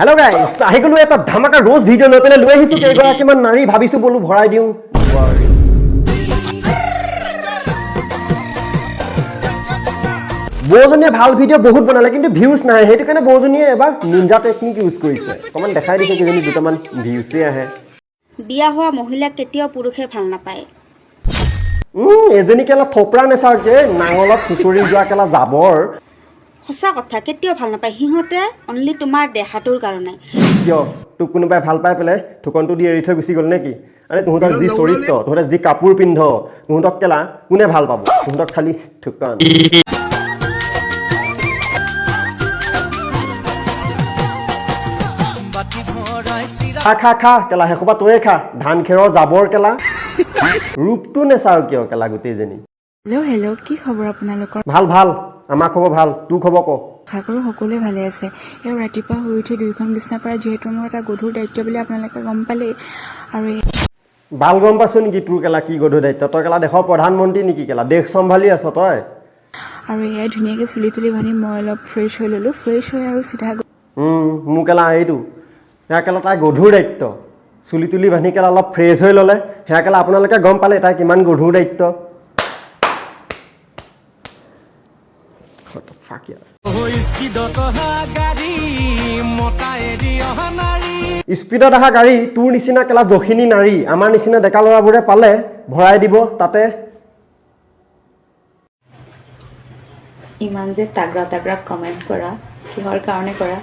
Hello' গাইছ, আহি গ'লো এটা ধামাকা ৰ'জ ভিডিঅ' লৈ পেলাই। লৈ আহিছোঁ কেইগৰাকীমান নাৰী, ভাবিছোঁ বোলো ভৰাই দিওঁ। বৌজনীয়ে ভাল ভিডিঅ' বহুত বনালে, কিন্তু ভিউজ নাহে। সেইটো কাৰণে বৌজনীয়ে এবাৰ নিঞ্জা টেকনিক ইউজ কৰিছে। অকণমান দেখাই দিছে, কিজানি দুটামান ভিউজেই আহে। বিয়া হোৱা মহিলাক কেতিয়াও পুৰুষে ভাল নাপায়। এজনী কেলা থপৰা নেচাওকে নাঙলত চুঁচৰি যোৱা কেলা জাবৰ। সঁচা কথা, কেতিয়াও ভাল নাপায় সিহঁতে, অনলি তোমাৰ দেহাটোৰ কাৰণে। কিয়, তোক কোনোবাই ভাল পাই পেলাই থুকনটো দি এৰি থৈ গুচি গ'ল নেকি? আৰে, তহঁতৰ যি চৰিত্ৰ, তহঁতে যি কাপোৰ পিন্ধ, তহঁতক কেলা কোনে ভাল পাব? তহঁতক খালি থুকন। খা খা খা কেলা, সেইসোপা তয়ে খা, ধান খেৰৰ জাবৰ কেলা। ৰূপটো নেচাও কিয় কেলা গোটেইজনী? হেল্ল' হেল্ল', কি খবৰ আপোনালোকৰ? ভাল ভাল, আমাৰ খবৰ ভাল, তোৰ খবৰ ক। আশা কৰোঁ সকলোৱে ভালে আছে। এওঁ ৰাতিপুৱা শুই উঠি দুইখন বিছনাৰ পৰা, যিহেতু মোৰ এটা গধুৰ দায়িত্ব বুলি আপোনালোকে গম পালেই আৰু ভাল গম পাইছ নেকি তোৰ কেলা কি গধুৰ দায়িত্ব? তই কেলা দেশৰ প্ৰধানমন্ত্ৰী নেকি কেলা? দেশ চম্ভালি আছ তই? আৰু এয়াই ধুনীয়াকৈ চুলি তুলি বান্ধি মই অলপ ফ্ৰেছ হৈ ল'লোঁ। ফ্ৰেছ হৈ আৰু চিধা মোৰ কেলা এইটো সেয়া কেলা তাই গধুৰ দায়িত্ব। চুলি তুলি বান্ধি কেলা অলপ ফ্ৰেছ হৈ ল'লে, সেয়া কেলা আপোনালোকে গম পালে তাই কিমান গধুৰ দায়িত্ব। What the fuck, yaar? স্পীডত অহা গাড়ী তোৰ নিচিনা কেলা যখিনী নাৰী আমাৰ নিচিনা ডেকা ল'ৰাবোৰে পালে ভৰাই দিব তাতে। ইমান যে তাগৰা তাগৰা কমেণ্ট কৰা, কিহৰ কাৰণে কৰা?